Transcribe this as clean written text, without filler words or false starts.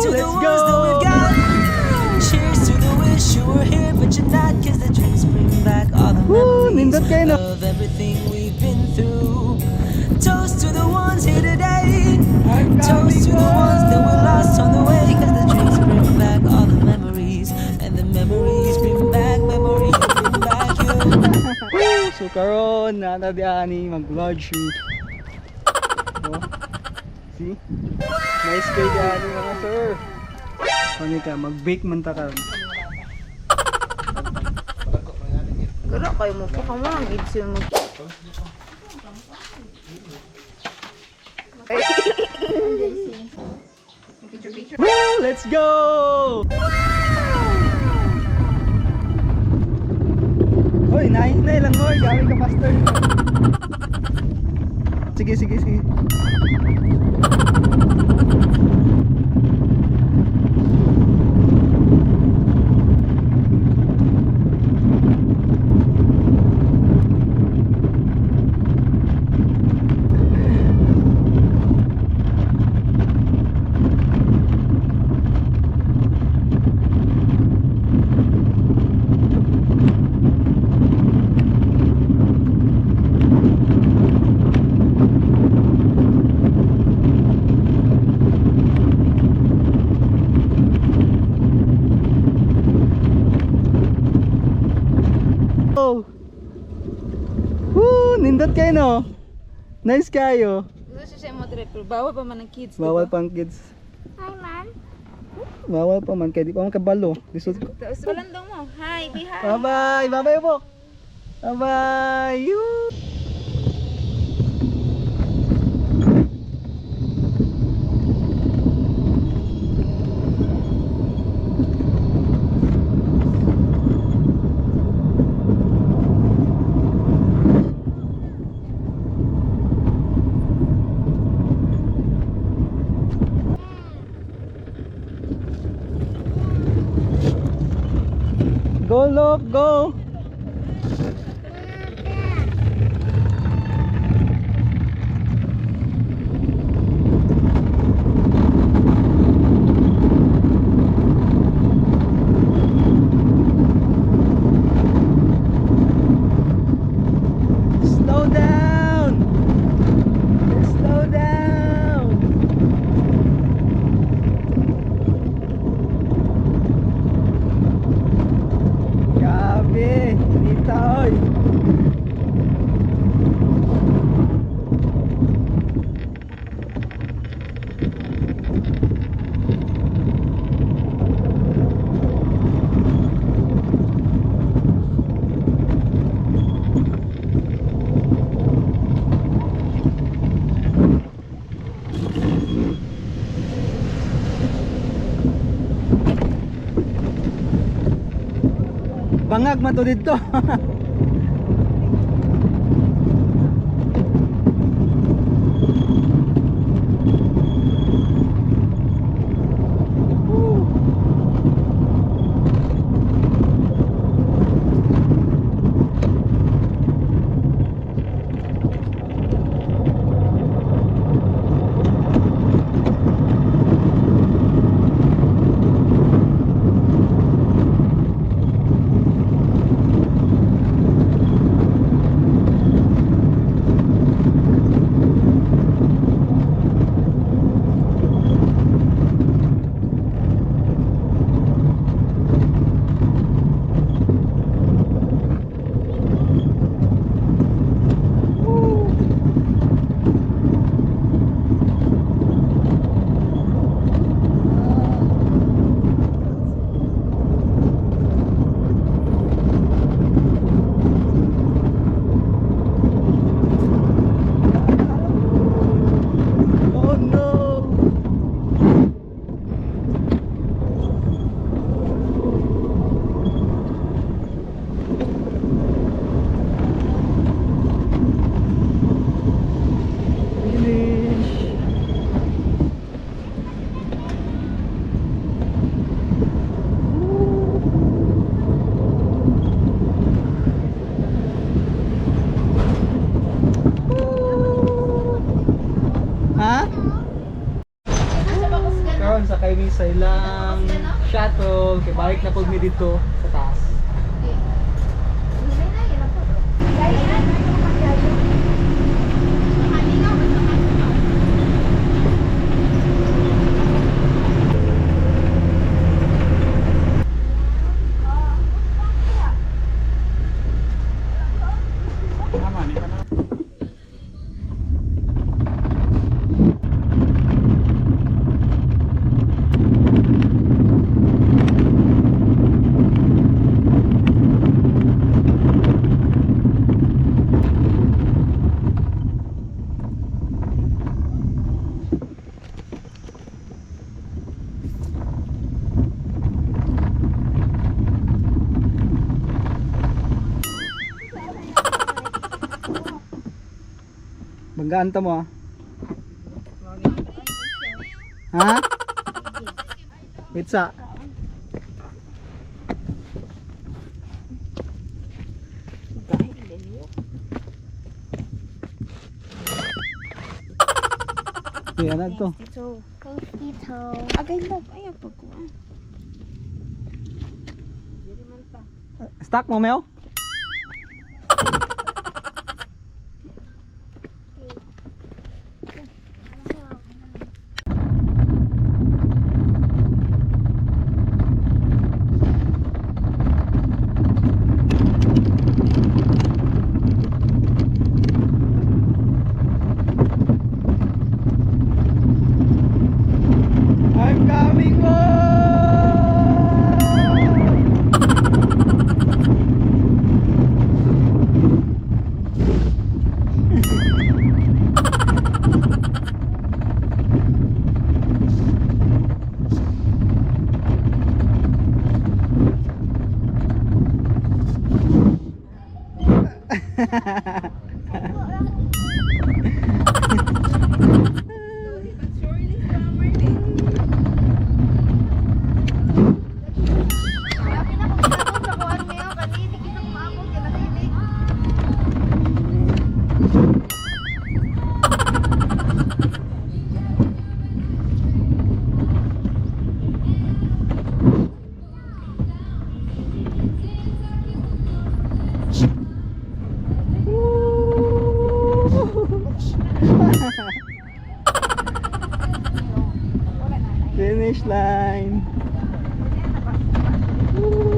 To the Let's ones go! that we've got. Cheers to the wish you were here, but you're not. 'Cause the drinks bring back all the Woo! memories Nindot kayo, no? of everything we've been through. Toast to the ones here today. Toast to the ones that we lost on the way. 'Cause the drinks bring back all the memories. And the memories bring back you. Woo! So karon naa ta diani mag-vlog shoot. Oh. See? Nice kay diani, mga sir. Kani ka mag-bake man ta karon. Guro kayo mo pa kamo ang gidsil mo. Woo! Let's go! Hoy, nahinay lang, hoy. Gabi ka, pastor. Sige, sige, sige. Oh. Woo! Nindot kayo, no? Nice kayo. Gusto siya mo dire pero bawal pa man ang kids. Bawal pang kids. Hi, man. Bawal pa man kay di pa man kabalo. Lisod ko. Tapos walang mo. Hi, be hi. Bye-bye. Bye-bye po. Bye-bye. Yoo. Go, look, go. Slow down. Slow down. Grabe, dita oy. Bangag man to dito. Woo. Sakay mi sa ilang shuttle kay balik na pud mi dito sa taas. Banggaan ta mo ah. Ha? Wait sa. Yan na to. Dito. Dito. Agay love. Ay, pagkuan. Stock mo, Mel? I'm coming home! Grabe na kung maabot sa kuan mo kanini kitang maabot kay nakilig. Finish line. Woo!